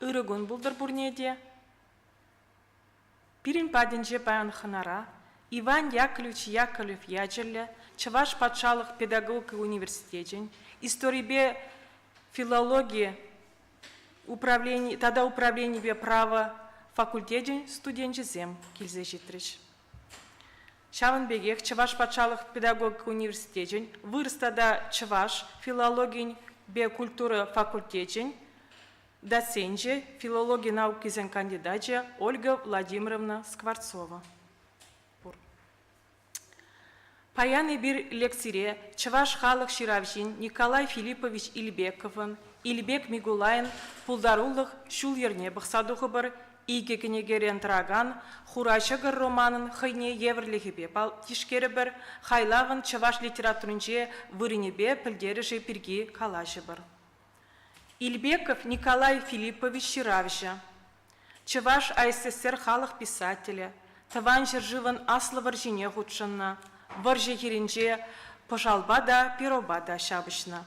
Ырӑ кун пултӑр пурне те. Пирӗн патӗнче паян хӑнара Иван Яковлевич Яковлев ячӗллӗ Чӑваш патшалӑх педагогика университечӗн историпе филологи управлени тата управленипе право факультечӗн студенчӗсем килсе ҫитрӗҫ. Ҫавӑн пекех Чӑваш патшалӑх педагогика университечӗн вырӑс тата чӑваш филологийӗпе культура факультечӗн доценчӗ, филологи наукисен кандидачӗ Ольга Владимировна Скворцова пур. Паян эпир лекцире чӑваш халӑх ҫыравҫин Николай Филиппович Ильбековӑн, Илпек Микулайӑн пултарулӑх ҫул-йӗрне пӑхса тухӑпӑр, икӗ кӗнекерен тӑракан Хура ҫӑкӑр романӑн хӑйне евӗрлӗхӗпе тишкерӗпӗр, хайлавӑн чӑваш литературинче вырӑнӗпе пӗлтерӗшӗ пирки калаҫӑпӑр. Ильбеков Николай Филиппович ҫыравҫӑ, Чӑваш АССР халӑх писателӗ, Тӑван ҫӗршывӑн Аслӑ вӑрҫине хутшӑннӑ, вӑрҫӑ хирӗнче пӑшалпа та, перопа та ҫапӑҫнӑ.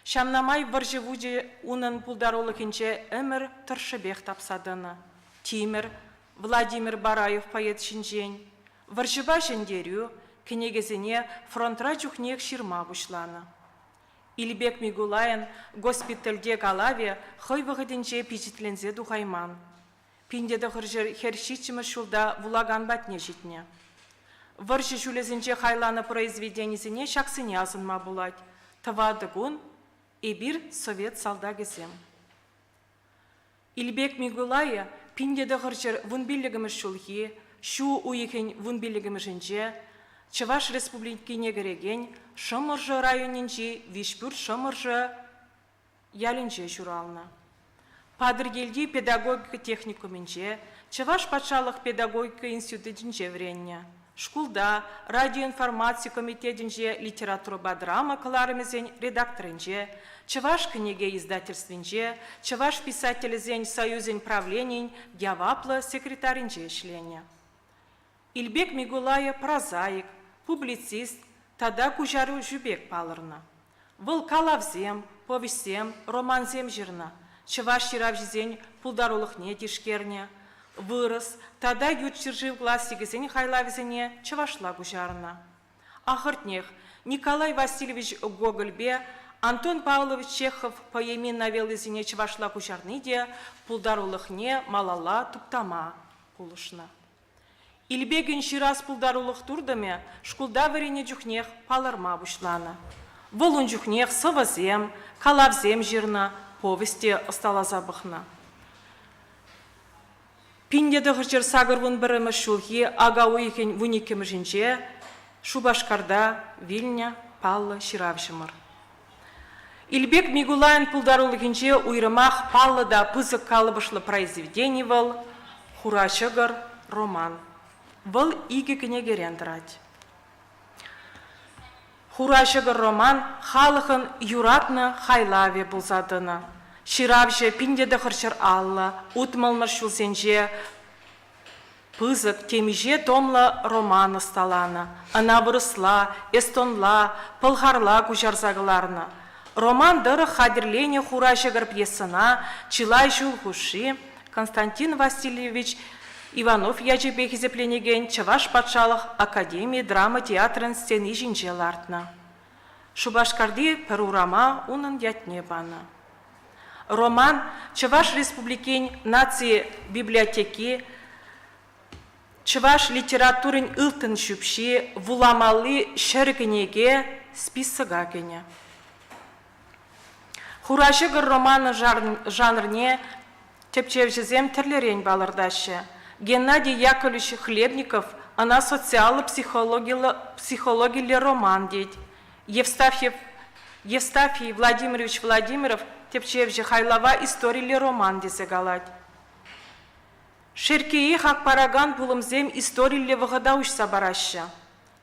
Ҫавна май вӑрҫӑ вучӗ унӑн пултарулӑхӗнче ӗмӗр тӑршшӗпех тапса тӑнӑ. Тимӗр, Владимир Бараев поэт ҫинчен, Вӑрҫӑпа ҫӗнтерӳ кӗнекесене фронтра чухнех ҫырма пуҫланӑ. Илпек Микулайӑн госпитальте калавӗ хӑй вӑхӑтӗнче пичетленсе тухайман. 1947 ҫулта вулакан патне ҫитнӗ. Вӑрҫӑ ҫулӗсенче хайланӑ произведенисене ҫаксене асӑнма пулать: Тӑватӑ кун, Эпир совет салтакӗсем. Илпек Микулайӗ 1915 ҫулхи ҫу уйӑхӗн вунпиллӗкмӗшӗнче Чӑваш Республикине кӗрекен Шӑмӑршӑ районӗнчи Виҫпӳрт Шӑмӑршӑ ялӗнче ҫуралнӑ. Патӑрьелти педагогика техникумӗнче, Чӑваш патшалӑх педагогика институтӗнче вӗреннӗ. Шкулта радиоинформаци комитетӗнче литературӑпа драма кӑларӑмӗсен редакторӗнче, Чӑваш кӗнеке издательствинче, Чӑваш писателӗсен союзӗн правленийӗн яваплӑ секретарӗнче ӗҫленӗ. Илпек Микулайӗ прозаик, публицист тата куҫаруҫӑ пек палӑрнӑ. Вӑл калавсем, повеҫсем, романсем ҫырнӑ, чӑваш ҫыравҫисен пултарулӑхне тишкернӗ, вырӑс тата ют ҫӗршыв классикӗсен хайлавӗсене чӑвашла куҫарнӑ. Ахӑртнех, Николай Васильевич Гогольпе Антон Павлович Чехов поэмин новеллисене чӑвашла куҫарни те пултарулӑхне малалла туптама пулӑшнӑ. Илпекӗн ҫырас пултарулӑх туртӑмӗ шкулта вӗреннӗ чухнех палӑрма пуҫланӑ. Вӑл ун чухнех сӑвӑсем, калавсем ҫырнӑ, повесть те ӑсталаса пӑхнӑ. 1981 ҫулхи ака уйӑхӗн вуниккӗмӗшӗнче Шупашкарта вилнӗ паллӑ ҫыравҫӑмӑр. Илпек Микулайӑн пултарулӑхӗнче уйрӑмах паллӑ та пысӑк калӑпӑшлӑ произведени вӑл «Хура ҫӑкӑр» роман. Вӑл икӗ кӗнекерен тӑрать. «Хура ҫӑкӑр» роман халӑхӑн юратнӑ хайлавӗ пулса тӑнӑ. Ҫыравҫӑ 1950 утмӑлмӗш ҫулсенче Пысӑк, темиҫе томлӑ роман ӑсталанӑ. Ӑна вырӑсла, эстонла, пӑлхарла куҫарса кӑларнӑ. Роман тӑрӑх хатӗрленӗ «Хура ҫӑкӑр» пьесӑна чылай ҫул хушши Константин Васильевич Иванов ячӗпе хисепленекен Чӑваш патшалӑх академи драма театрӗн сцени ҫинче лартнӑ. Шупашкарти пӗр урама унӑн ятне панӑ. Роман Чӑваш Республикин наци библиотеки, чӑваш литературин ылтӑн ҫӳпҫи, вуламалли ҫӗр кӗнеке списока кӗнӗ. Хура ҫӑкӑр романӑн жанрне тӗпчевҫӗсем тӗрлӗрен палӑртаҫҫӗ. Геннадий Яковлевич Хлебников ӑна социаллӑ психологиллӗ роман тет. Евстафьев Евстафий Владимирович Владимиров тӗпчевҫӗ хайлава историлле роман тесе калать. Шерккее хак паракан пулӑмсем историлле вӑхӑта уҫса параҫҫӗ.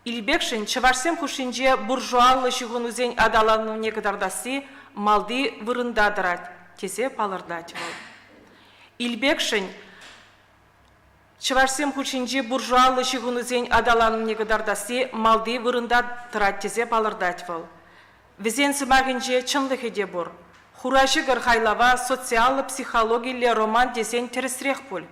Илпекшӗн чӑвашсем хушшинче буржуаллӑ ҫыхӑнусен аталанӑвне кӑтартасси малти вырӑнта тӑрать, тесе палӑртать вӑл. Илпекшӗн Чӑвашсем хушшинчи буржуаллӑ ҫыхӑнусен аталанӑвне кӑтартасси малти вырӑнта тӑрать тесе палӑртать вӑл. Вӗсен сӑмахӗнче чӑнлӑхӗ те пур. Хура ҫӑкӑр хайлава социаллӑ психологилле роман тесен тӗрӗсрех пуль.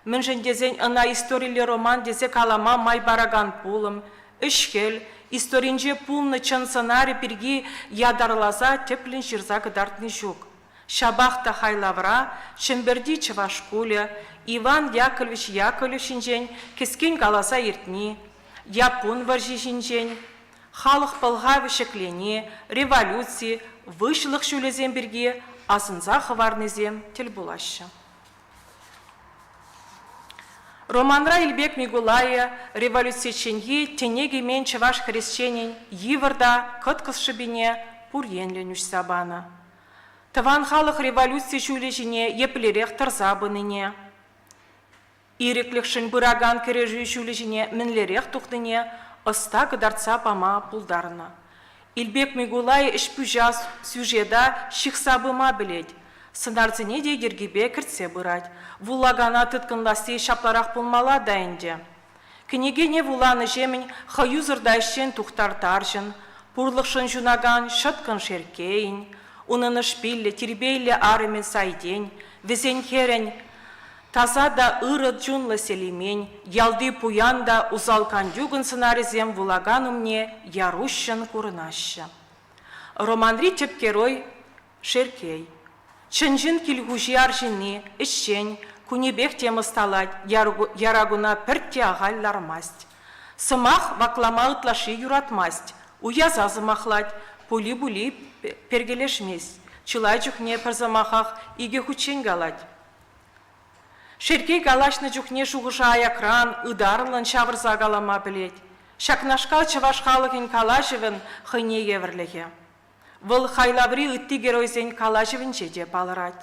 Мӗншӗн тесен ӑна историлле роман тесе калама май паракан пулӑм, ӗҫ-хӗл, историнче пулнӑ чӑн сӑнарӗ пирки ятарласа тӗплӗн ҫырса кӑтартни ҫук. Ҫапах та хайлавра Чӗмпӗрти чӑваш шкулӗ, Иван Яковлевич Яковлев ҫинчен кӗскен каласа иртни, яппун вӑрҫи ҫинчен, халӑх пӑлхавӗ ҫӗклени, революци, выҫлӑх ҫулӗсем пирки асӑнса хӑварнисем тӗл пулаҫҫӗ. Романра Илпек Микулайӗ революцичченхи тӗне кӗмен чӑваш хресченӗн йывӑр та кӑткӑс шӑпине пур енлӗн уҫса панӑ. Тӑван халӑх революци ҫулӗ ҫине еплерех тӑрса пынине, ирӗклӗхшӗн пыракан кӗрешӳ ҫулӗ ҫине мӗнлерех тухнине ӑста кӑтартса пама пултарнӑ. Илпек Микулай ӗҫ-пуҫа сюжета ҫыхса пыма пӗлет, сӑнарсене те йӗркипе кӗртсе пырать. Вулакана тыткӑнласси ҫапларах пулмалла та ӗнтӗ. Кӗнекене вуланӑҫемӗн хӑюсӑр та ӗҫчен Тухтар тарҫӑн, пурлӑхшӑн ҫунакан ҫӑткӑн Шерккейӗн, унӑн ӑшпиллӗ, тирпейлӗ арӑмӗн Сайтен, вӗсен хӗрӗн Таса та ырӑ чунлӑ Селимен, ялти пуян та усал Кантюкӑн сӑнарӗсем вулакан умне яр-уҫҫӑн курӑнаҫҫӗ. Романри тӗп герой Шерккей. Чӑн-чӑн кил хуҫи арҫынни, ӗҫчен, кунӗпех тем ӑсталать, яра куна пӗртте ахаль лармасть. Сӑмах ваклама ытлашши юратмасть, уяса сӑмахлать, пули-пули перкелешмест, чылай чухне пӗр сӑмахах икӗ хутчен калать. Шерккей калаҫнӑ чухне шухӑша аякран, ытарлӑн ҫавӑрса калама пӗлет. Ҫакнашкал чӑваш халӑхӗн калаҫӑвӗн хӑйне евӗрлӗхӗ. Вӑл хайлаври ытти геройсен калаҫӑвӗнче те палӑрать.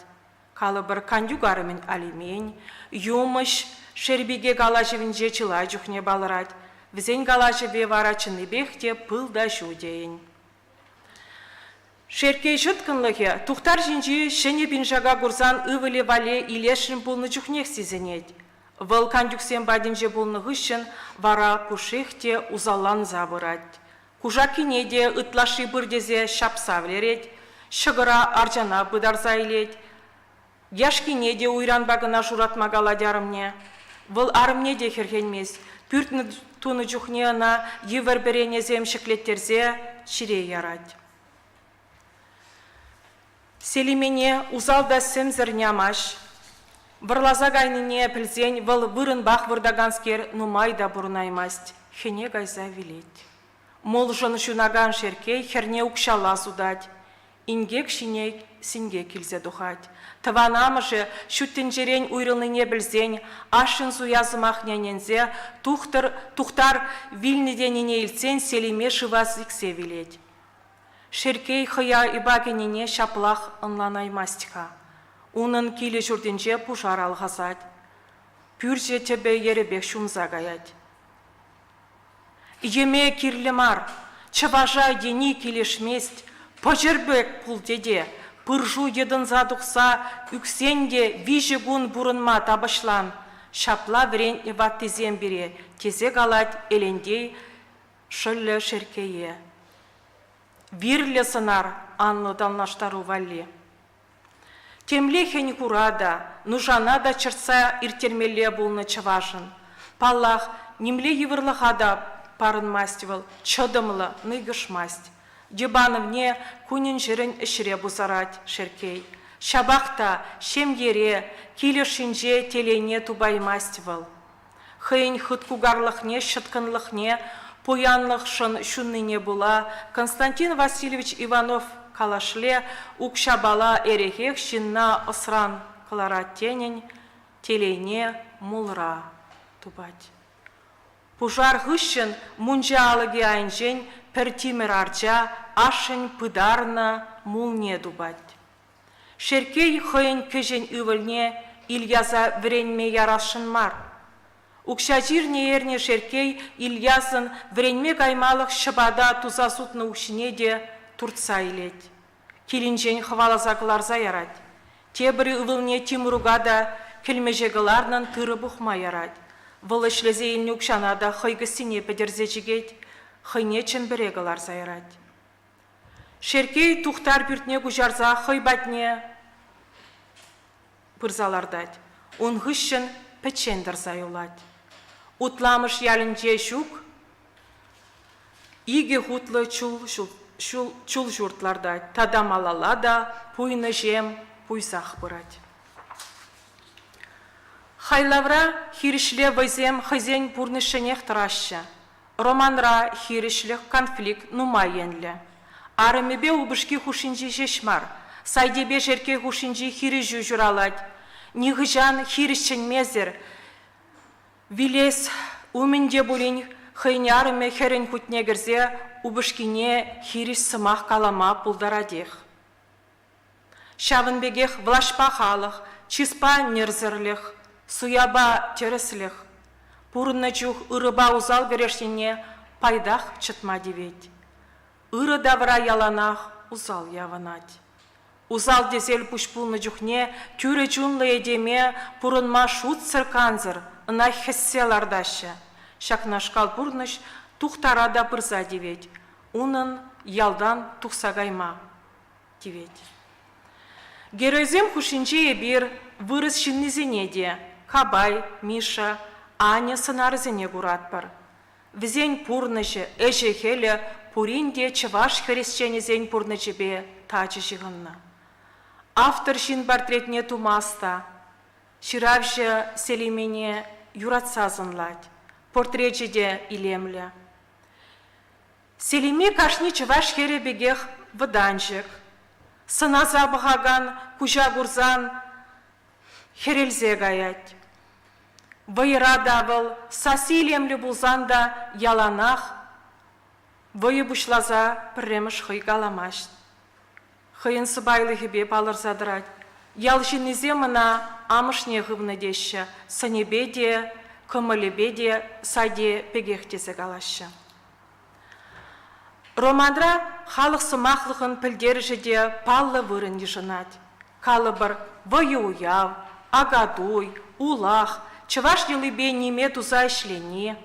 Калӑпӑр, Кантюк арӑмӗн Алимен, юмӑҫ, Шерпике калаҫӑвӗнче чылай чухне палӑрать. Вӗсен калаҫӑвӗ вара чӑннипех те пыл та ҫу тейӗн. Шерккей ҫӑткӑнлӑхӗ Тухтар ҫинчи ҫӗнӗ пиншака курсан ывӑлӗ валли илесшӗн пулнӑ чухнех сисӗнет. Вӑл Кантюксем патӗнче пулнӑ хыҫҫӑн вара пушшех те усалланса пырать. Кушаккине те ытлашши пыр тесе ҫапса вӗлерет, ҫӑкӑра арчана пытарса илет. Яшкине те уйранпа кӑна шуратма калать арӑмне. Вӑл арӑмне те хӗрхенмест, пӳрт тунӑ чухне ӑна йывӑр пӗренесем ҫӗклеттерсе чире ярать. Селимене усал та сӗмсӗр Нямаҫ вӑрласа кайнине пӗлсен вӑл вырӑнпах выртаканскер нумай та пурӑнаймасть, хӗне кайса вилет. Мулшӑн ҫунакан Шерккей хӗрне укҫалла сутать, инкек ҫине синкек килсе тухать. Тӑван амӑшӗ ҫут тӗнчерен уйрӑлнине пӗлсен ашшӗн суя сӑмахне ӗненсе тухтӑр Тухтар вилнӗ тенине илтсен Селиме шыва сиксе вилет. Шерккей хӑя кӗнине ҫаплах ӑнланаймасть-ха. Унӑн килӗ-ҫуртӗнче пушар алхасать. Пӳрчӗ тӗпӗ-йӗрӗпех ҫунса каять. Йӗме кирлӗ мар, чӑваша йӗни килӗшмест, пӑчӑр пек пул тете, пыршу йӑтӑнса тухса ӳксен те виҫӗ кун пурӑнма тапӑҫлан, ҫапла вӗрентнӗ ваттисем пире, тесе калать Элентей шӑллӗ Шерккее. Вирлӗ сӑнар анлӑ танлаштару валли. Темле хӗн-хура та, нушана та чӑртса ирттермелле пулнӑ чӑвашӑн. Паллах, нимле йывӑрлӑха та парӑнмасть вӑл, чӑтӑмлӑ, нӑйкӑшмасть. Йӑпанӑвне кунӗн-ҫӗрӗн ӗҫре пусарать Шерккей. Ҫапах та ҫемьере, кил ӑшшинче телейне тупаймасть вӑл. Хӑйӗн хыткукарлӑхне, ҫӑткӑнлӑхне, пуянлӑхшӑн ҫуннине пула Константин Васильевич Иванов калашле укҫапала эрехех ҫынна ӑсран кӑларать тенӗн телейне мулра тупать. Пушар хыҫҫӑн мунча алӑкӗ айӗнчен пӗр тимӗр арча ашшӗн пытарнӑ мулне тупать. Шерккей хӑйӗн кӗҫӗн ывӑлне Ильяса вӗренме ярасшӑн мар. Укҫа чирне ернӗ Шерккей Ильясӑн вӗренме каймалӑх ҫӑпата туса сутнӑ укҫине те туртса илет. Килӗнчен хӑваласа кӑларса ярать. Тепӗр ывӑлне Тимрука та кӗлмӗҫе кӑларнӑн тырӑ пухма ярать. Вӑл ӗҫлесе илнӗ укҫана та хӑй кӗсйине пӗтӗрсе чикет, хӑйне Чӗмпӗре кӑларса ярать. Шерккей Тухтар пӳртне куҫарса хӑй патне пырса лартать. Ун хыҫҫӑн пӗччен тӑрса юлать. Утламӑш ялӗнче ҫук икӗ хутлӑ чул чул ҫурт лартать тата малалла та пуйнӑҫем пуйсах пырать. Хайлавра хирӗҫле вӑйсем хӑйсен пурнӑҫшӗнех тӑраҫҫӗ. Романра хирӗҫлӗх, конфликт нумай енлӗ. Арӑмӗпе упӑшки хушшинчи ҫеҫ мар, Сайтепе Шерккей хушшинчи хирӗҫӳ ҫуралать. Нихӑҫан хирӗҫ чӗнмесӗр вилес умӗн те пулин хӑйӗн арӑмӗ хӗрӗн хутне кӗрсе упӑшкине хирӗҫ сӑмах калама пултаратех. Ҫавӑн пекех влаҫпа халӑх, чыспа нӗрсӗрлӗх, суяпа тӗрӗслӗх, пурӑннӑ чух ырӑпа усал кӗрешнине пайтах чӑтма тивет. Ырӑ тавра яланах усал явӑнать. Усал тесел пуҫ пулнӑ чухне тӳрӗ чунлӑ этеме пурӑнма шутсӑр кансӗр, ӑна хӗссе лартаҫҫӗ. Ҫакнашкал пурнӑҫ Тухтара та пырса тивет, унӑн ялтан тухса кайма тивет. Геройсем хушшинче эпир вырӑс ҫыннисене те Капай, Миша, Аня сӑнарӗсене куратпӑр. Вӗсен пурнӑҫӗ, ӗҫӗ-хӗлӗ пурин те чӑваш хресченӗсен пурнӑҫӗпе тачӑ ҫыхӑннӑ. Автор ҫын портретне тума ӑста. Ҫыравҫӑ Селимене юратса сӑнлать. Портречӗ те илемлӗ. Селиме кашни чӑваш хӗрӗ пекех вӑтанчӑк. Сӑнаса пӑхакан куҫа курсан хӗрелсе каять. Вӑйӑра та вӑл сасси илемлӗ пулсан та яланах вӑйӑ пуҫласа пӗрремӗш хӑй каламасть. Хӑйӗн сӑпайлӑхӗпе палӑрса тӑрать. Ял ҫыннисем ӑна амӑшне хывнӑ теҫҫӗ, сӑнӗпе те, кӑмӑлӗпе те Сайте пекех тесе калаҫҫӗ. Романра халӑх сӑмахлӑхӑн пӗлтерӗшӗ те паллӑ вырӑн йышӑнать. Калӑпӑр, вӑйӑ-уяв, акатуй, улах, чӑваш йӑлипе ниме туса ӗҫлени,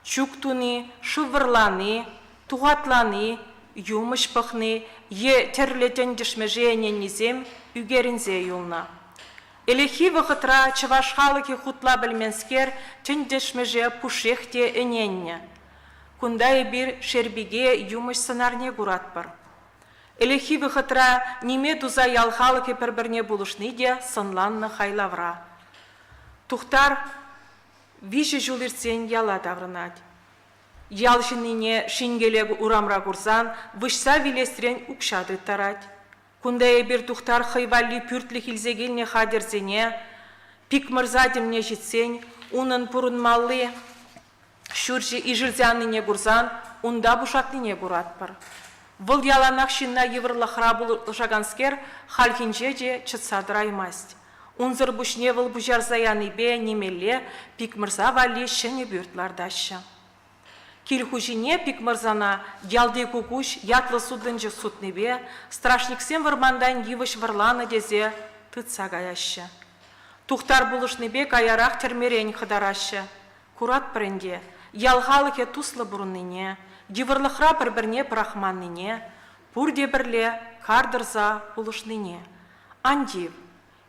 чӳк туни, шыв вӑрлани, тухатлани, юмӑҫ пӑхни е тӗрлӗ тӗн тӗшмӗше ӗненнисем ӳкерӗнсе юлнӑ. Ӗлӗкхи вӑхӑтра чӑваш халӑхӗ хутла пӗлменскер тӗн тӗшмӗше пушшех те ӗненнӗ. Кунта эпир Шерпике юмӑҫ сӑнарне куратпӑр. Ӗлӗкхи вӑхӑтра ниме туса ял халӑхӗ пӗр-пӗрне пулӑшни те сӑнланнӑ хайлавра. Тухтар виҫӗ ҫул иртсен яла таврӑнать. Ял ҫыннине Шинкеле урамра курсан выҫса вилесрен укҫа тыттарать. Кунта эпир Тухтар хӑй валли пӳртлӗх илсе килнӗ хатӗрсене Пикмӑрса тӗлне ҫитсен унӑн пурӑнмалли ҫурчӗ ишӗлсе аннине курсан унта пушатнине куратпӑр. Вӑл яланах ҫынна йывӑрлӑхра пулӑшаканскер хальхинче те чӑтса тӑраймасть. Унсӑр пуҫне вӑл пуҫарса янипе нимелле Пикмӑрса валли ҫӗнӗ пӳрт лартаҫҫӗ. Кил хуҫине Пикмӑрсана ялти кукуҫ ятлӑ сутӑнчӑк сутнипе страшниксем вӑрмантан йывӑҫ вӑрланӑ тесе тытса каяҫҫӗ. Тухтар пулӑшнипе каярах тӗрмерен хӑтараҫҫӗ. Куратпӑр ӗнтӗ, ял халӑхӗ туслӑ пурӑннине, йывӑрлӑхра пӗр-пӗрне пӑрахманнине, пурте пӗрле кар тӑрса пулӑшнине. Ан тив,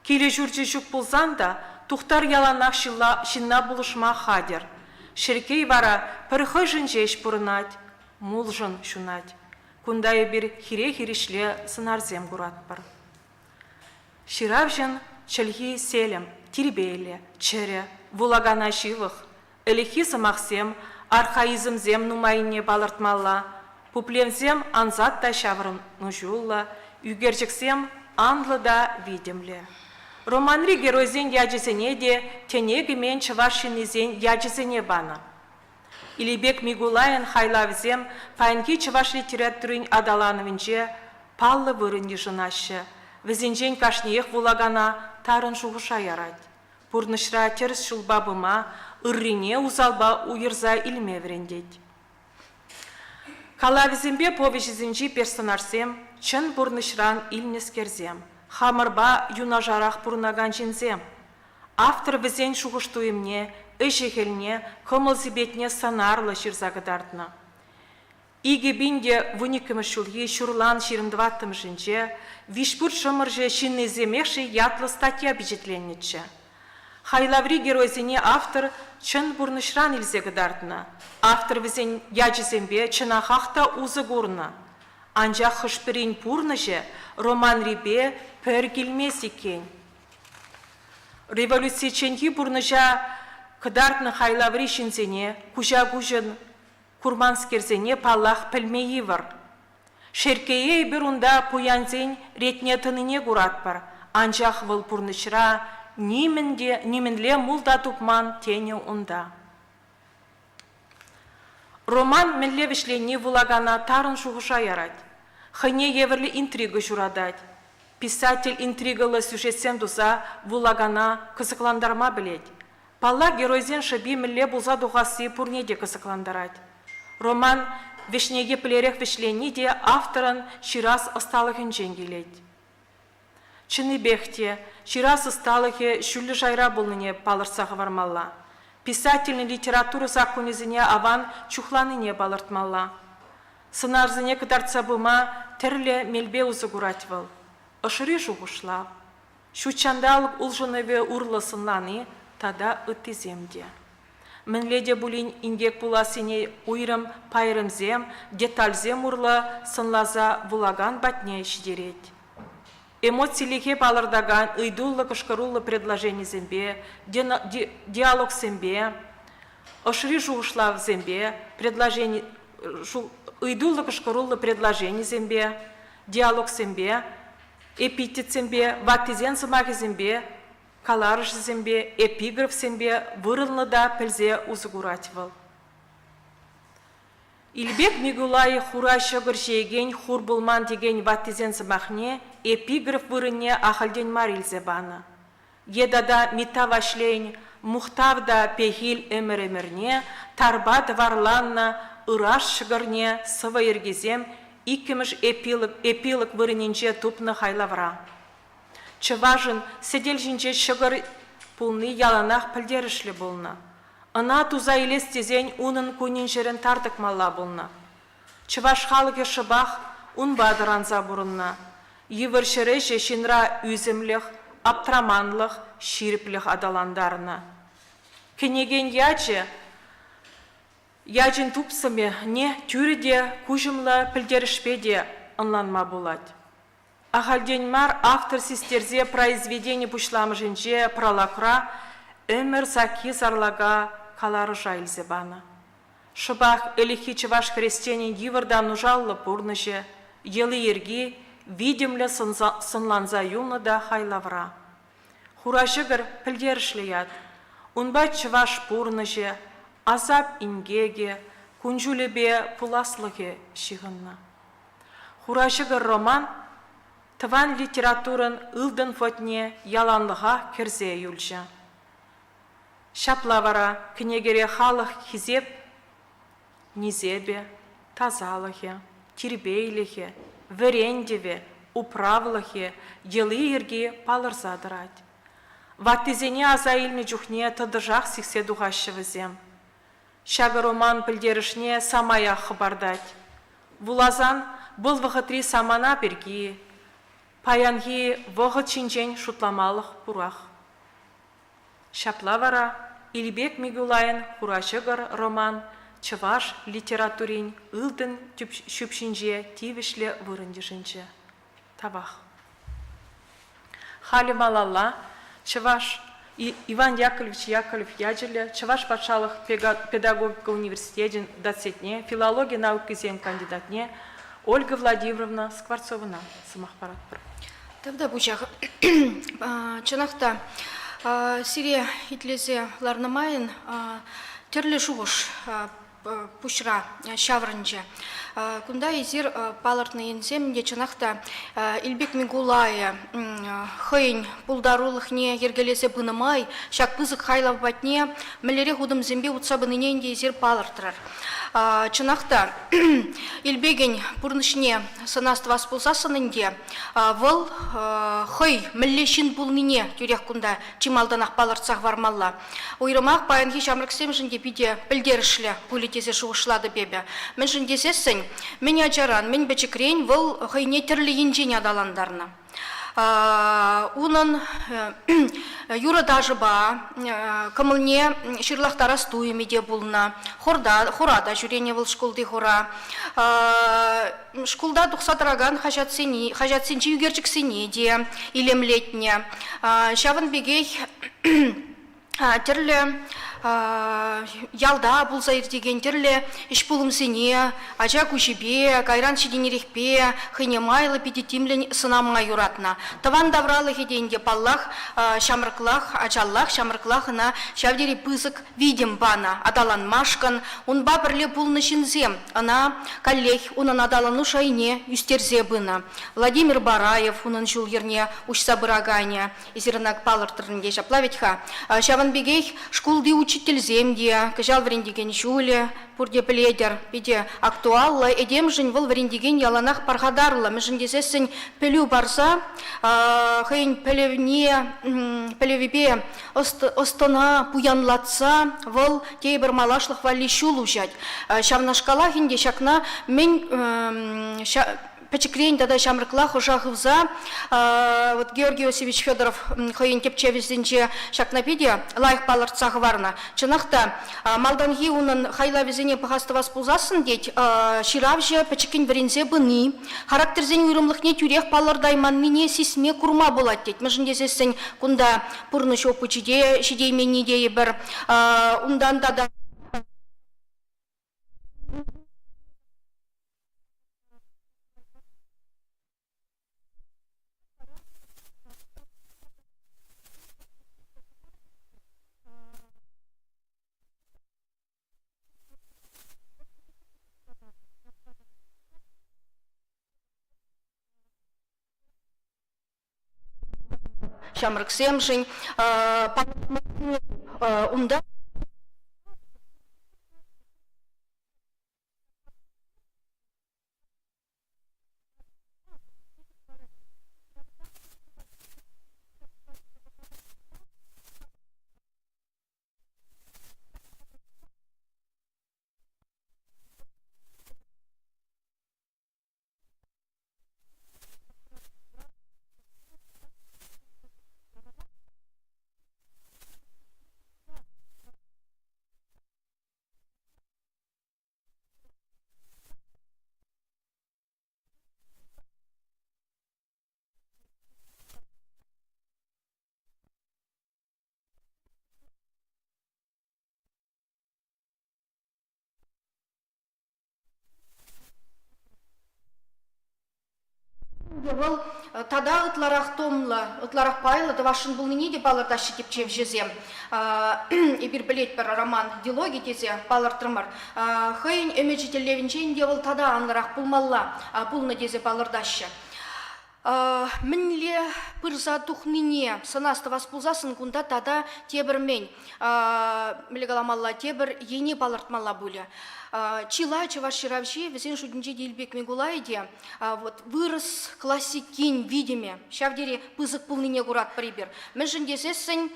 килӗ-ҫурчӗ ҫук пулсан та Тухтар яланах ҫынна пулӑшма хатӗр. Шерккей вара пӗр хӑйшӗн ҫеҫ пурӑнать, мулшӑн ҫунать. Кунта эпир хире-хирӗҫле сӑнарсем куратпӑр. Ҫыравҫӑн чӗлхи селӗм, тирпейлӗ, чӗрӗ, вулакана ҫывӑх. Ӗлӗкхи сӑмахсем, архаизмсем нумаййине палӑртмалла. Пуплевсем ансат та ҫаврӑнӑҫуллӑ, ӳкерчӗксем анлӑ та витӗмлӗ. Романри геройсен ячӗсене те тӗне кӗмен чӑваш ҫыннисен ячӗсене панӑ. Илипек Микулайӑн хайлавӗсем паянхи чӑваш литературин аталанӑвӗнче паллӑ вырӑн йышӑнаҫҫӗ, вӗсенчен кашниех вулакана тарӑн шухӑша ярать, пурнӑҫра тӗрӗс ҫулпа пыма, ыррине усалпа уйӑрса илме вӗрентет. Калавӗсемпе повеҫӗсенчи персонажсем чӑн пурнӑҫран илнӗскерсем, хамӑрпа юнашарах пурӑнакан ҫынсем. Автор вӗсен шухӑш-туйӑмне, ӗҫӗ-хӗлне, кӑмӑл-сипетне сӑнарлӑ ҫырса кӑтартнӑ. 2012 ҫулхи ҫурлан 24-мӗшӗнче Виҫпӳрт Шӑмӑршӑ ҫыннисемех-ши ятлӑ статья пичетленнӗччӗ. Хайлаври геройсене автор чӑн пурнӑҫран илсе кӑтартнӑ. Автор вӗсен ячӗсемпе чӑнахах та усӑ курнӑ. Анчах хӑш-пӗрин пурнӑҫӗ романрипе пӗр килмест иккен. Революцичченхи пурнӑҫа кӑтартнӑ хайлаври ҫынсене куҫа-куҫӑн курманскерсене, паллах, пӗлме йывӑр. Шерккее эпир унта пуянсен ретне тӑнине куратпӑр, анчах вӑл пурнӑҫра нимӗн те, нимӗнле мул та тупман тенӗ унта. Роман мӗнле вӗҫленни вулакана тарӑн шухӑша ярать, хӑйне евӗрлӗ интрига ҫуратать. Писатель интригӑллӑ сюжетсем туса вулакана кӑсӑклантарма пӗлет. Паллах, геройсен шӑпи мӗнле пулса тухасси пурне те кӑсӑклантарать. Роман вӗҫне еплерех вӗҫленни те авторӑн ҫырас ӑсталӑхӗнчен килет. Чӑннипех те, ҫырас ӑсталӑхӗ ҫӳллӗ шайра пулнине палӑртса хӑвармалла. Писателӗн литература саккунӗсене аван чухланине палӑртмалла. Сӑнарсене кӑтартса пыма тӗрлӗ мелпе усӑ курать вӑл. Ӑшри шухӑшлав, ҫут ҫанталӑк улшӑнӑвӗ урлӑ сӑнлани тата ыттисем те. Мӗнле те пулин инкек пулассине уйрӑм пайрӑмсем, детальсем урлӑ сӑнласа вулакан патне ҫитерет. Эмоцилӗхе палӑртакан ыйтуллӑ-кӑшкӑруллӑ предложенисемпе, диалогсемпе, ӑшри шухӑшлавсемпе, предложени, ыйтуллӑ-кӑшкӑруллӑ предложенисемпе, диалогсемпе, эпитетсемпе, ваттисен сӑмахӗсемпе, каларӑшӗсемпе, эпиграфсемпе вырӑнлӑ та пӗлсе усӑ курать вӑл. Илпек Микулайӗ хура ҫӑкӑр ҫиекен хур пулман текен ваттисен сӑмахне эпиграф вырӑнне ахальтен мар илсе панӑ. Е тата Митта Ваҫлейӗн Мухтав та пехил ӗмӗр-ӗмӗрне тарпа тӑварланнӑ ыраш ҫӑкӑрне сӑвӑ йӗркисем иккӗмӗш эпилог, эпилог вырӑнӗнче тупнӑ хайлавра. Чӑвашӑн сӗтел ҫинче ҫӑкӑр пулни яланах пӗлтерӗшлӗ пулнӑ. Ӑна туса илес тесен унӑн кунӗн-ҫӗрӗн тар тӑкмалла пулнӑ. Чӑваш халӑхӗ шӑпах унпа тӑранса пурӑннӑ. Йывӑр ҫӗр ӗҫӗ ҫынра ӳсӗмлӗх, аптраманлӑх, ҫирӗплӗх аталантарнӑ. Кӗнекен ячӗ ячӗн тупсӑмне тӳрӗ те куҫӑмлӑ пӗлтерӗшпе те ӑнланма пулать. Ахальтен мар автор систерсе произведени пуҫламӑшӗнче прологра ӗмӗр сакки сарлака каларӑша илсе панӑ. Шӑпах ӗлӗкхи чӑваш хресченӗн йывӑр та нушаллӑ пурнӑҫӗ, йӑли-йӗрки витӗмлӗ сӑнланса юлнӑ та хайлавра. Хура ҫӑкӑр пӗлтерӗшлӗ ят. Унпа чӑваш пурнӑҫӗ, асап-инкекӗ, кун-ҫулӗпе пуласлӑхӗ ҫыхӑннӑ. Хура ҫӑкӑр роман тӑван литературӑн ылтӑн фондне яланлӑхах кӗрсе юлчӗ. Ҫапла вара кӗнекере халӑх хисеп нисепӗ, тасалӑхӗ, тирпейлӗхӗ, вӗрентӗвӗ, управлӑхӗ, йӑли-йӗрки палӑрса тӑрать. Ваттисене аса илнӗ чухне тӑтӑшах сиксе тухаҫҫӗ вӗсем. Ҫакӑ роман пӗлтерӗшне самаях хӑпартать. Вуласан вӑл вӑхӑтри самана пирки, паянхи вӑхӑт ҫинчен шутламалӑх пурах. Ҫапла вара Илпек Микулайӑн Хура ҫӑкӑр роман чӑваш литературин ылтӑн ҫӳпҫинче тивӗҫлӗ вырӑн йышӑнчӗ. Тавах. Халӗ малалла Чӑваш Иван Яковлевич Яковлев ячӗллӗ Чӑваш патшалӑх педагогика университечӗн доцентне, филологи наукисен кандидатне Ольга Владимировна Скворцовӑна сӑмах паратпӑр. Тавтапуҫах. Чӑнах та, сире итлесе ларнӑ майӑн тӗрлӗ шухӑш пуҫра ҫаврӑнчӗ. Кунта эсир палӑртнӑ енсем те чӑнах та Илпек Микулайӗ хӑйӗн пултарулӑхне йӗркелесе пынӑ май ҫак пысӑк хайлав патне мӗнлерех утӑмсемпе утса пынине ӗнтӗ эсир палӑртрӑр. Чӑнах та, Илпекӗн пурнӑҫне сӑнас тӑвас пулсассӑн ӗнтӗ вӑл хӑй мӗнле ҫын пулнине тӳрех кунта чи малтанах палӑртса хӑвармалла. Уйрӑмах паянхи ҫамрӑксемшӗн те питӗ пӗлтерӗшлӗ пулӗ. тесе шухӑшлатӑп эпӗ. Мӗншӗн тесессӗн мӗн ачаран, мӗн пӗчӗкрен вӑл хӑйне тӗрлӗ енчен аталантарнӑ. Унӑн юрӑ-ташӑпа кӑмӑлне ҫырлахтарас туйӑмӗ те пулнӑ. Хорта, хора та ҫӳренӗ вӑл шкулти хора. Шкулта тухса тӑракан хаҫатсене, хаҫатсенчи ӳкерчӗксене те илемлетнӗ. Ҫавӑн пекех тӗрлӗ ялта пулса иртекен тӗрлӗ ӗҫ-пулӑмсене ача куҫӗпе, кайран ҫитӗнерехпе хӑйне майлӑ питӗ тимлӗн сӑнама юратнӑ. Тӑван тавралӑхӗ те ӗнтӗ, паллах, ҫамрӑклах, ачаллах, ҫамрӑклах ӑна ҫав тери пысӑк витӗм панӑ аталанмашкӑн. Унпа пӗрле пулнӑ ҫынсем ӑна каллех унӑн аталану шайне ӳстерсе пынӑ. Владимир Бараев унӑн ҫул-йӗрне уҫса пыраканӗ. Эсир ӑна палӑртрӑр ӗнтӗ, ҫапла вӗт-ха. Ҫавӑн пекех шкулти учительсем те кӑҫал вӗрентекен ҫулӗ, пурте пӗлетӗр, питӗ актуаллӑ. Этемшӗн вӑл вӗрентекен яланах пархатарлӑ, мӗншӗн тесессӗн пӗлӳ парса хӑйӗн пӗлӗвне, пӗлӗвӗпе ӑс-тӑна пуянлатса вӑл тепӗр малашлӑх валли ҫул уҫать. Ҫавнашкалах ӗнтӗ ҫакна мӗн пӗчӗкрен тата ҫамрӑклах ӑша хывса вот Георгий Иосифович Федоров хӑйӗн тӗпчевӗсенче ҫакна питӗ лайӑх палӑртса хӑварнӑ. Чӑнах та, малтанхи унӑн хайлавӗсене пӑхас-тӑвас пулсассӑн, тет, ҫыравҫӑ пӗчӗккӗн вӗренсе пыни, характерсен уйрӑмлӑхне тӳрех палӑртайманнине сисме курма пулать, тет. Мӗншӗн тесессӗн кунта пурнӑҫ опычӗ те ҫитейменни тейӗпӗр. Унтан тата Ҫамрӑксемшӗн унта Вӑл тата ытларах томлӑ, ытларах пайлӑ тӑвасшӑн пулнине те палӑртаҫҫӗ тӗпчевҫӗсем. Эпир пӗлетпӗр, роман дилоги тесе палӑртрӑмӑр. Хӑйӗн ӗмӗчӗ тӗллевӗнчен те вӑл тата анлӑрах пулмалла пулнӑ тесе палӑртаҫҫӗ. Мӗнле пырса тухнине сӑнас тӑвас пулсассӑн кунта тата тепӗр мӗн, мӗнле каламалла, тепӗр ене палӑртмалла пулӗ. Чылай чӑваш ҫыравҫи, вӗсен шутӗнче те Илпек Микулайӗ те, вот вырӑс классикин витӗмӗ ҫав тери пысӑк пулнине куратпӑр эпир. Мӗншӗн тесессӗн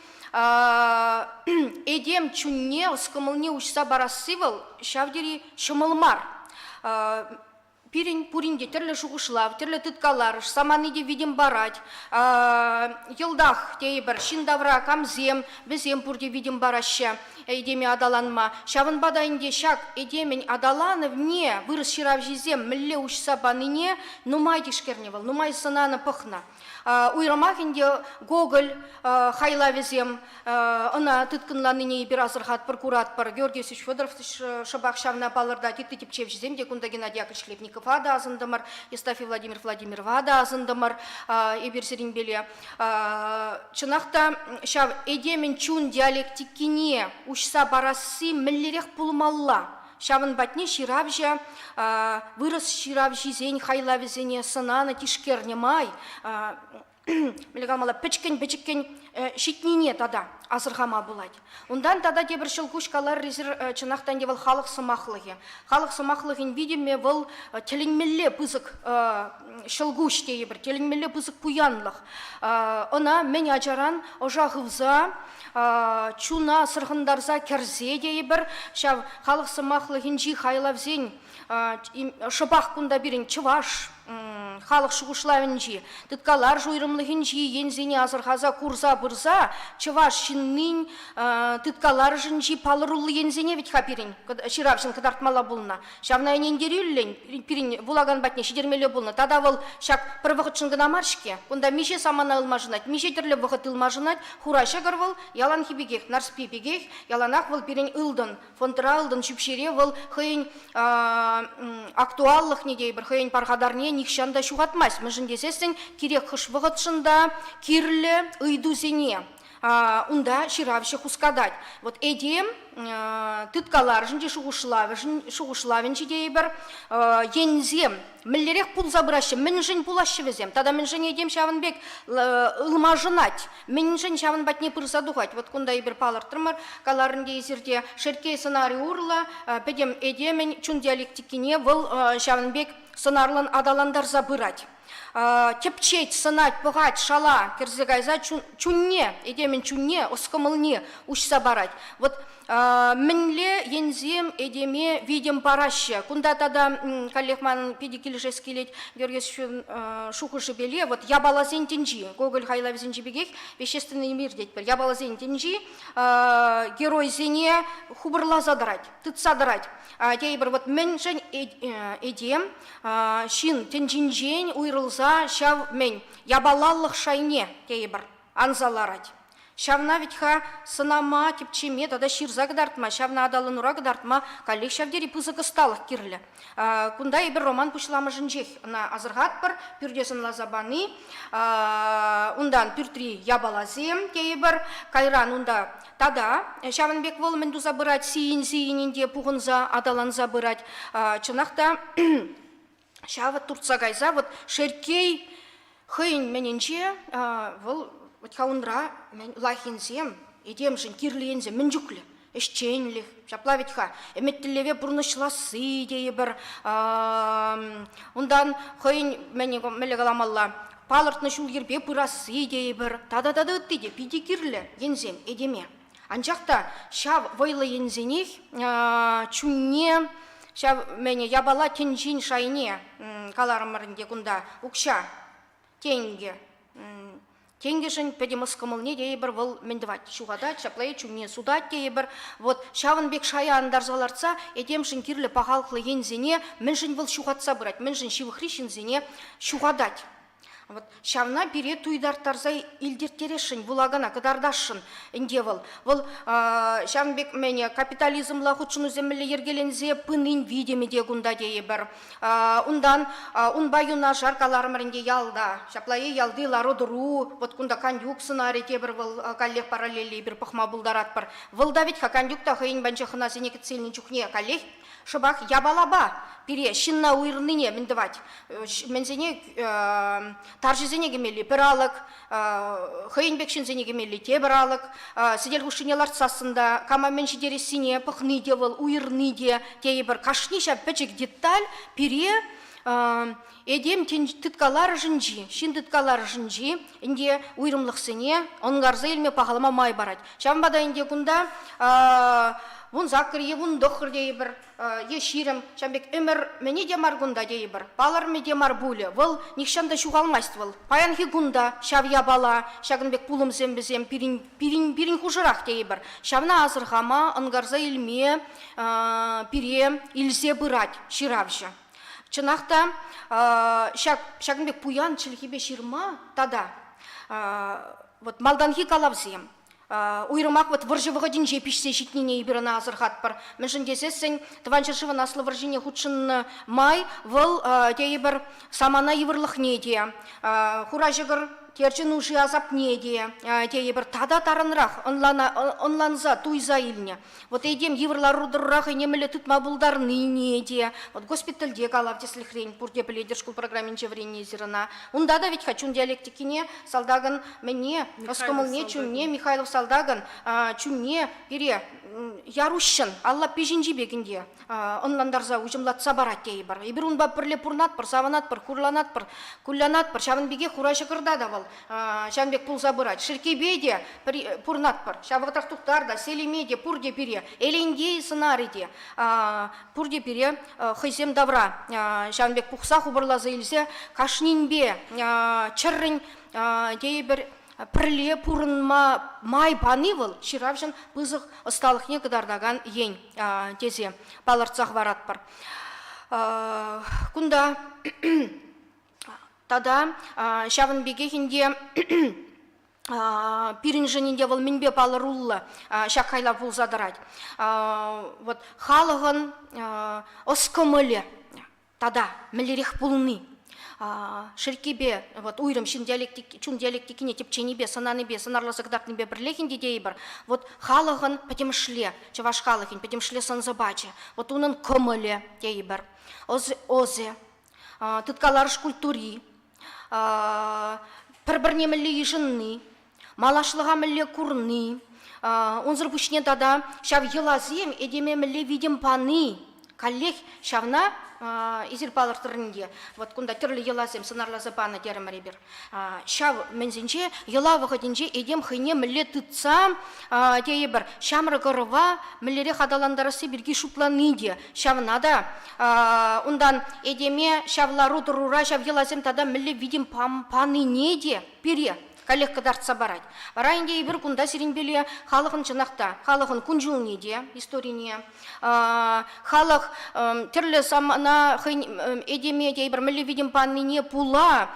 этем чунне, ӑс-кӑмӑлне уҫса парасси вӑл ҫав тери ҫӑмӑл мар. Пирӗн пурин те тӗрлӗ шухӑшлав, тӗрлӗ тыткаларӑш, самани те витӗм парать. Йӑлтах, тейӗпӗр, ҫын тавра камсем, вӗсем пурте витӗм параҫҫӗ этеме аталанма. Ҫавӑнпа та ӗнтӗ ҫак этемӗн аталанӑвне вырӑс ҫыравҫисем мӗнле уҫса панине нумай тишкернӗ вӑл, нумай сӑнанӑ, пӑхнӑ. Уйрӑмах ӗнтӗ Гоголь хайлавӗсем ӑна тыткӑнланине эпир асӑрхатпӑр, куратпӑр. Георгий Иосифович Федоров шӑпах ҫавна палӑртать. Ытти тӗпчевҫӗсем те кунта Геннадий Яковлевич Хлебникова та асӑнтӑмӑр, Евстафий Владимир Владимирова та асӑнтӑмӑр эпир сирӗнпеле. Чӑнах та ҫав этемӗн чун диалектикине уҫса парасси мӗнлерех пулмалла? Ҫавӑн патне ҫыравҫӑ вырӑс ҫыравҫисен хайлавӗсене сӑнанӑ, тишкернӗ май. мӗнле каламалла, пӗчӗккӗн-пӗчӗккӗн ҫитнине тата асӑрхама пулать. Унтан тата тепӗр ҫӑлкуҫ калар эсир, чӑнах та ӗнтӗ вӑл халӑх сӑмахлӑхӗ. Халӑх сӑмахлӑхӗн витӗмӗ вӑл тӗлӗнмелле пысӑк ҫӑлкуҫ тейӗпӗр, тӗлӗнмелле пысӑк пуянлӑх. Ӑна мӗн ачаран ӑша хывса, чуна сӑрхӑнтарса кӗрсе тейӗпӗр, ҫав халӑх сӑмахлӑхӗнчи хайлавсен шӑпах кунта пирӗн чӑваш халӑх шухӑшлавӗнчи, тыткаларӑш уйрӑмлӑхӗнчи енсене асӑрхаса курса пырса чӑваш ҫыннин тыткаларӑшӗнчи палӑруллӑ енсене вӗт-ха пирӗн ҫыравҫӑн кӑтартмалла пулнӑ. Ҫавна ӗнентерӳллӗн пирӗн вулакан патне ҫитермелле пулнӑ. Тата вӑл ҫак пӗр вӑхӑтшӑн кӑна мар-ҫке. Кунта миҫе самана ылмашӑнать, миҫе тӗрлӗ вӑхӑт ылмашӑнать. Хура ҫӑкӑр вӑл яланхи пекех, Нарспи пекех, яланах вӑл пирӗн ылтӑн. Фондра ылтӑн ҫӳпҫере вӑл хӑйӗн актуаллӑхне тейӗпӗр, хӑйӗн пархатарне нихҫан та ҫухатмасть. Мӗншӗн тесессӗн кирек хӑш вӑхӑтшӑн та кирлӗ ыйтусене унта ҫыравҫӑ хускатать. Вот этем тыткаларӑшӗнче, шухӑшлавӗнче тейӗпӗр, енсем мӗнлерех пулса пыраҫҫӗ, мӗншӗн пулаҫҫӗ вӗсем тата мӗншӗн этем ҫавӑн пек ылмашӑнать, мӗншӗн ҫавӑн патне пырса тухать. Вот кунта эпир палӑртрӑмӑр, каларӑн те эсир те, Шерккей сӑнарӗ урлӑ пӗтӗм этемӗн чун диалектикине вӑл ҫавӑн пек сӑнарлӑн аталантарса пырать. Тӗпчет, сӑнать, пӑхать, шала кӗрсе кайса чунне, этемӗн чунне, ӑс-кӑмӑлне уҫса парать. Вот мӗнле енсем этеме витӗм параҫҫӗ? Кунта тата каллех манӑн питӗ килӗшес килет Георгий шухӑшӗпеле, вот япаласен тӗнчи, Гоголь хайлавӗсенчи пекех вещественный мир тетпӗр, япаласен тӗнчи геройсене хупӑрласа тӑрать, тытса тӑрать. Тейӗпӗр, вот мӗншӗн этем ҫын тӗнчинчен уйрӑлса ҫав мӗн япалалӑх шайне тейӗпӗр анса ларать. Ҫавна вӗт-ха сӑнама, тӗпчеме тата ҫырса кӑтартма, ҫавна аталанура кӑтартма каллех ҫав тери пысӑк ӑсталӑх кирлӗ. Кунта эпир роман пуҫламӑшӗнчех ӑна асӑрхатпӑр, пӳрте сӑнласа пани, унтан пӳртри япаласем тейӗпӗр, кайран унта тата ҫавӑн пек вӑл мӗн туса пырать, сийӗн-сийӗнӗн те пухӑнса, аталанса пырать. Чӑнах та ҫавӑ туртса кайса вот Шерккей хӑйӗн мӗнӗнче вӑл вӗт-ха унра мӗн лайӑх енсем, этемшӗн кирлӗ енсем мӗн чухлӗ ӗҫченлӗх, ҫапла вӗт-ха, ӗмӗт-тӗллеве пурнӑҫласси тейӗпӗр. Унтан хӑйӗн мӗнле каламалла, палӑртнӑ ҫул-йӗрпе пырасси тейӗпӗр. Тата-тата ытти те питӗ кирлӗ енсем этеме. Анчах та ҫав вӑйлӑ енсенех чунне, ҫав мӗне япала тӗнчин шайне каларӑмӑр ӗнтӗ кунта, укҫа, тенкӗ. Тенкӗшӗн пӗтӗм ӑс-кӑмӑлне тейӗпӗр вӑл мӗн тӑвать? Ҫухатать, ҫапла чунне сутать тейӗпӗр. Вот ҫавӑн пек шая антарса лартса этемшӗн кирлӗ пахалӑхлӑ енсене мӗншӗн вӑл ҫухатса пырать, мӗншӗн ҫывӑхри ҫынсене ҫухатать? Вот ҫавна пире туйтарттарса илтерттересшӗн, вулакана кӑтартасшӑн ӗнтӗ вӑл. Вӑл ҫавӑн пек мӗн капитализмла хутшӑнусем мӗнле йӗркеленсе пынин витӗмӗ те кунта тейӗпӗр. Унтан унпа юнашар каларӑмӑр ӗнтӗ ялта. Ҫапла-и ялти лару-тӑру, вот кунта Кантюк сӑнарӗ тепӗр вӑл каллех параллельлӗ эпир пӑхма пултаратпӑр. Вӑл та вӗт-ха Кантюк та хӑйӗн патӗнче хӑнасене кӗтсе илнӗ чухне каллех шӑпах япалапа пире ҫынна уйрӑлнине мӗн тӑвать? Мӗнсене тарҫӑсене кӗмелли пӗр алӑк, хӑйӗн пек ҫынсене кӗмелли тепӗр алӑк, сӗтел хушшине лартсассӑн та кама мӗн ҫитерессине пӑхни те вӑл, уйӑрни те тейӗпӗр. Кашни ҫав пӗчӗк деталь пире этем тыткаларӑшӗнчи, ҫын тыткаларӑшӗнчи ӗнтӗ уйрӑмлӑхсене ӑнкарса илме, пахалама май парать. Ҫавӑнпа та ӗнтӗ кунта 18 е 19 тейӗпӗр, е 20, ҫавӑн пек ӗмӗр мӗне те мар кунта тейӗпӗр, палӑрмӗ те мар пулӗ. Вӑл нихҫан та ҫухалмасть вӑл. Паянхи кун та ҫав япала, ҫакӑн пек пулӑмсем вӗсем пирӗн, пирӗн, пирӗн хушӑрах тейӗпӗр. Ҫавна асӑрхама, ӑнкарса илме пире илсе пырать ҫыравҫӑ. Чӑнах та, ҫак, ҫакӑн пек пуян чӗлхепе ҫырма тата вот малтанхи калавсем, уйрӑмах вот вӑрҫӑ вӑхӑтӗнче пиҫсе ҫитнине эпир ӑна асӑрхатпӑр. Мӗншӗн тесессӗн Тӑван ҫӗршывӑн Аслӑ вӑрҫине хутшӑннӑ май вӑл тейӗпӗр самана йывӑрлӑхне те, хура ҫӑкӑр. терчӗ нуши-асапне те тейӗпӗр тата тарӑнрах ӑнланса туйса илнӗ. Вот этем йывӑр лару-тӑрура хӑйне мӗнле тытма пултарнине те, вот госпитальте калав тӗслӗхрен пурте пӗлетӗр шкул программинче вӗреннӗ эсир ӑна. Унта та вӗт-ха чун диалектикине салтакӑн мӗнне, ӑс-кӑмӑлне, чунне Михайлов салтакӑн чунне пире яр уҫҫӑн алла пиҫӗнчи пек ӗнтӗ ӑнлантарса, уҫӑмлатса парать тейӗпӗр. Эпир унпа пӗрле пурӑнатпӑр, савӑнатпӑр, хурланатпӑр, кулянатпӑр. Ҫавӑн пекех хура ҫӑкӑрта та вӑл ҫавӑн пек пулса пырать. Шерккейпе те пурӑнатпӑр. Ҫав вӑхӑтрах Тухтар та, Селиме те, пурте пире, Элентей сӑнарӗ те пурте пире хӑйсем тавра ҫавӑн пек пухса хупӑрласа илсе кашнинпе чӗррӗн тейӗпӗр пӗрле пурӑнма май пани вӑл ҫыравҫӑн пысӑк ӑсталӑхне кӑтартакан ен тесе палӑртса хӑваратпӑр. Кунта тата ҫавӑн пекех ӗнтӗ пирӗншӗн ӗнтӗ вӑл мӗнпе палӑруллӑ ҫак хайлав пулса тӑрать. Вот халӑхӑн ӑс-кӑмӑлӗ тата мӗнлерех пулни. Шерккепе вот уйрӑм ҫын диалектики, чун диалектикине тӗпченипе, сӑнанипе, сӑнарласа кӑтартнипе пӗрлех ӗнтӗ тейӗпӗр, вот халӑхӑн пӗтӗмӗшле, чӑваш халӑхӗн пӗтӗмӗшле сӑн-сӑпачӗ, вот унӑн кӑмӑлӗ тейӗпӗр, ӑсӗ, тыткаларӑш культури, пӗр-пӗрне мӗнле йышӑнни, малашлӑха мӗнле курни, унсӑр пуҫне тата ҫав йӑласем этеме мӗнле витӗм пани, каллех ҫавна эсир палӑртрӑр ӗнтӗ, вот кунта тӗрлӗ йӑласем сӑнарласа панӑ терӗмӗр эпир. Ҫав мӗнсенче йӑла вӑхӑтӗнче этем хӑйне мӗнле тытса тейӗпӗр, ҫамрӑк ӑрӑва мӗнлерех аталантарасси пирки шутлани те ҫавна та унтан этеме ҫав лару-тӑрура ҫав йӑласем тата мӗнле витӗм панине те пире каллех кӑтартса парать. Вара ӗнтӗ эпир кунта сирӗнпеле халӑхӑн чӑнах та халӑхӑн кун-ҫулне те, историне, халӑх тӗрлӗ самана хӑй этеме тейӗпӗр мӗнле витӗм панине пула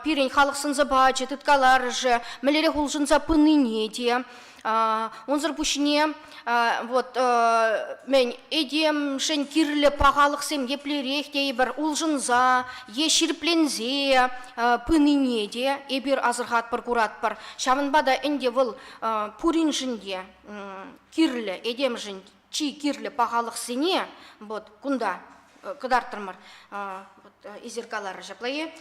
пирӗн халӑх сӑн-сӑпачӗ, тыткаларӑшӗ мӗнлерех улшӑнса пынине те, Унсӑр пуҫне вот мӗн этемшӗн кирлӗ пахалӑхсем еплерех тейӗпӗр улшӑнса е ҫирӗпленсе пынине те эпир асӑрхатпӑр, куратпӑр. Ҫавӑнпа та ӗнтӗ вӑл пуриншӗн те кирлӗ, этемшӗн чи кирлӗ пахалӑхсене вот кунта кӑтартрӑмӑр. Эсир каларӑр ҫапла-и?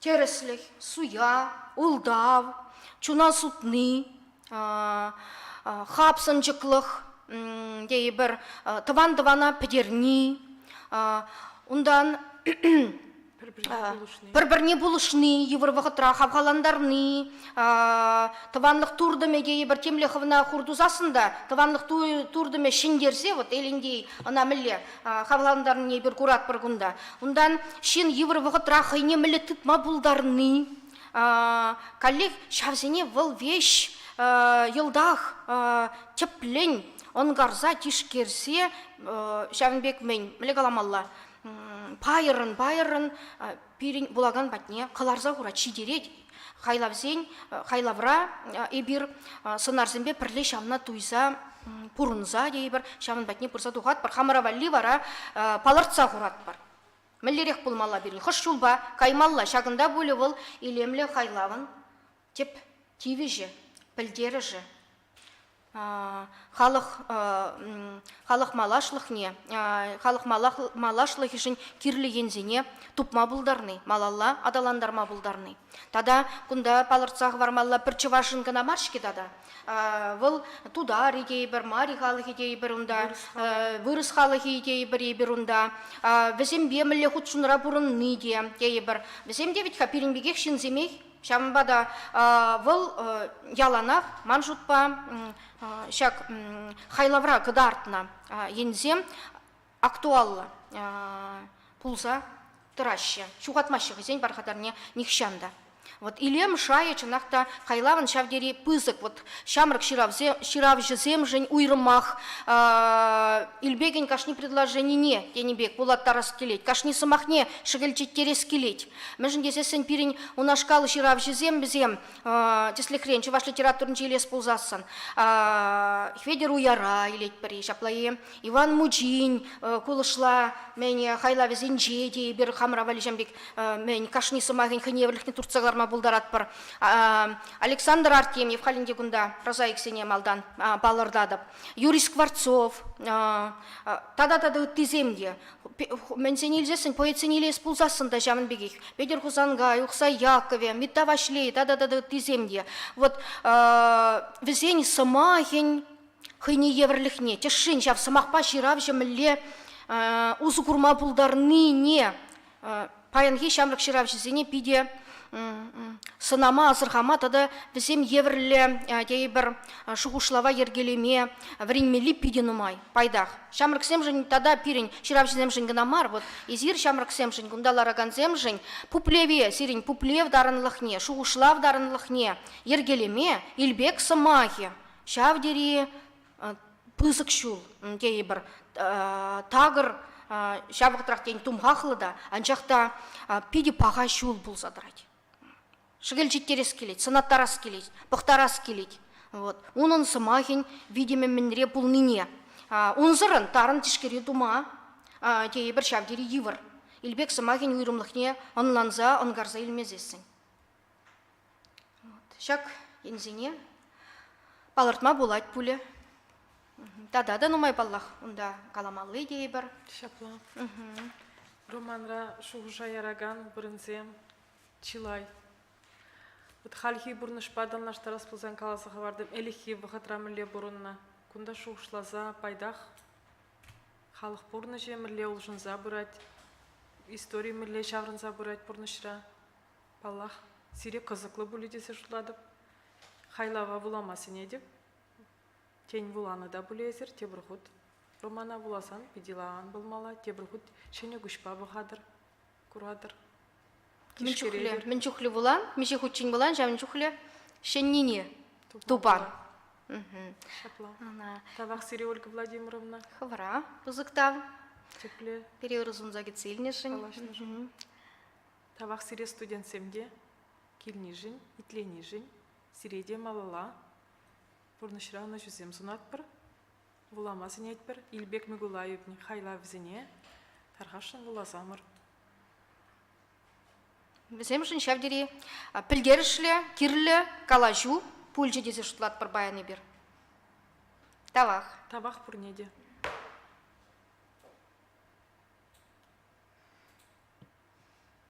Тӗрӗслӗх, суя, ултав, чуна сутни, хапсӑнчӑклӑх тейӗпӗр, тӑван тӑвана пӗтерни, унтан пӗр-пӗрне пулӑшни, йывӑр вӑхӑтра хавхалантарни, тӑванлӑх туртӑмӗ тейӗпӗр, темле хӑвна хур тусассӑн та тӑванлӑх туртӑмӗ ҫӗнтерсе, вот Элентей ӑна мӗнле хавхалантарнине эпир куратпӑр кунта. Унтан ҫын йывӑр вӑхӑтра хӑйне мӗнле тытма пултарни, каллех ҫавсене вӑл веҫ йӑлтах тӗплӗн ӑнкарса, тишкерсе ҫавӑн пек мӗн, мӗнле каламалла, пайӑррӑн-пайӑррӑн пирӗн вулакан патне кӑларса хурать, ҫитерет. Хайлавсен хайлавра эпир сӑнарсемпе пӗрле ҫавна туйса пурӑнса тейӗпӗр, ҫавӑн патне пырса тухатпӑр. Хамӑра валли вара палӑртса хуратпӑр. Мӗнлерех пулмалла пирӗн, хӑш ҫулпа каймалла, ҫакӑнта пулӗ вӑл илемлӗ хайлавӑн тӗп тивӗҫӗ, пӗлтерӗшӗ. Халӑх халӑх малашлӑхне, халӑх малашлӑхӗшӗн кирлӗ енсене тупма пултарни, малалла аталантарма пултарни. Тата кунта палӑртса хӑвармалла пӗр чӑвашӑн кӑна мар-ҫке тата. Вӑл тутар-и тейӗпӗр, мари халӑхӗ тейӗпӗр унта, вырӑс халӑхӗ тейӗпӗр эпир унта. Вӗсемпе мӗнле хутшӑнура пурӑнни те тейӗпӗр. Вӗсем те вӗт-ха пирӗн пекех ҫынсемех. Ҫавӑнпа та вӑл яланах, ман шутпа, ҫак хайлавра кӑтартнӑ енсем актуаллӑ пулса тӑраҫҫӗ, ҫухатмаҫҫӗ хӑйсен пархатарне нихҫан та. Вот илем шайӗ чӑнах та хайлавӑн ҫав тери пысӑк. Вот ҫамрӑк ҫыравҫӑсемшӗн уйрӑмах Илпекӗн кашни предложенине тенӗ пек вулаттарас килет, кашни сӑмахне шӗкӗлчеттерес килет. Мӗншӗн тесессӗн пирӗн унашкал ҫыравҫӑсем вӗсем, тӗслӗхрен, чӑваш литературинче илес пулсассӑн, Хветӗр Уяра илетпӗр-и, ҫапла-и, Иван Мучин кулӑшла мӗн хайлавӗсенче те эпир хамӑра валли ҫавӑн пек мӗн кашни сӑмахӗн хӑйне евӗрлӗхне туртса кӑларма. хӑварма пултаратпӑр. Александр Артемьев халь ӗнтӗ кунта прозаиксене малтан палӑртатӑп. Юрий Скворцов тата тата ыттисем те. Мӗнсене илсессӗн, поэтсене илес пулсассӑн та ҫавӑн пекех. Петӗр Хусанкай, Ухсай Яковӗ, Митта Ваҫлей тата тата ыттисем те. Вот вӗсен сӑмахӗн хӑйне евӗрлӗхне, тӗшшин ҫав сӑмахпа ҫыравҫӑ мӗнле усӑ курма пултарнине паянхи ҫамрӑк ҫыравҫӑсене питӗ сӑнама, асӑрхама тата вӗсем евӗрлӗ тейӗпӗр шухӑшлава йӗркелеме вӗренмелли питӗ нумай, пайтах. Ҫамрӑксемшӗн тата пирӗн ҫыравҫӑсемшӗн кӑна мар, вот эсир ҫамрӑксемшӗн, кунта ларакансемшӗн пуплеве, сирӗн пуплев тарӑнлӑхне, шухӑшлав тарӑнлӑхне йӗркелеме Илпек сӑмахӗ ҫав тери пысӑк ҫул тейӗпӗр. Такӑр ҫав вӑхӑтрах тен тумхахлӑ та, анчах та питӗ паха ҫул пулса тӑрать. Шӗкӗлчеттерес килет, сӑнаттарас килет, пӑхтарас килет. Вот. Унӑн сӑмахӗн витӗмӗ мӗнре пулнине. Унсӑрӑн тарӑн тишкерӳ тума тейӗпӗр ҫав тери йывӑр. Илпек сӑмахӗн уйрӑмлӑхне ӑнланса, ӑнкарса илмесессӗн. Ҫак енсене палӑртма пулать пулӗ. Тата та нумай паллах унта каламалли тейӗпӗр. Ҫапла. Романра шухӑша яракан вырӑнсем чылай. Вот хальхи пурнӑҫпа танлаштарас пулсан каласа хӑвартӑм, ӗлӗкхи вӑхӑтра мӗнле пурӑннӑ. Кунта шухӑшласа пайтах халӑх пурнӑҫӗ мӗнле улшӑнса пырать, истори мӗнле ҫаврӑнса пырать пурнӑҫра. Паллах, сире кӑсӑклӑ пулӗ тесе шутлатӑп. Хайлава вулама сӗнетӗп. Тен, вуланӑ та пулӗ эсир тепӗр хут. Романа вуласан питӗ ан пулмалла, тепӗр хут ҫӗнӗ куҫпа пӑхатӑр, куратӑр. Мӗн чухлӗ, мӗн чухлӗ вулан, миҫе хутчен вулан, ҫавӑн чухлӗ ҫӗннине тупан. Ҫапла. Тавах сире, Ольга Владимировна. Хӑвӑра пысӑк тав. Тепле. Пире ырӑ сунса кӗтсе илнӗшӗн. Калаҫнӑшӑн. Тавах сире студентсем те килнишӗн, итленишӗн. Сире те малалла пурнӑҫра ӑнӑҫусем сунатпӑр. Вулама сӗнетпӗр. Илпек Микулаевӑн хайлавӗсене тархасшӑн вуласамӑр. Вӗсемшӗн ҫав тери пӗлтерӗшлӗ, кирлӗ калаҫу пулчӗ тесе шутлатпӑр паян эпир. Тавах. Тавах пурне те.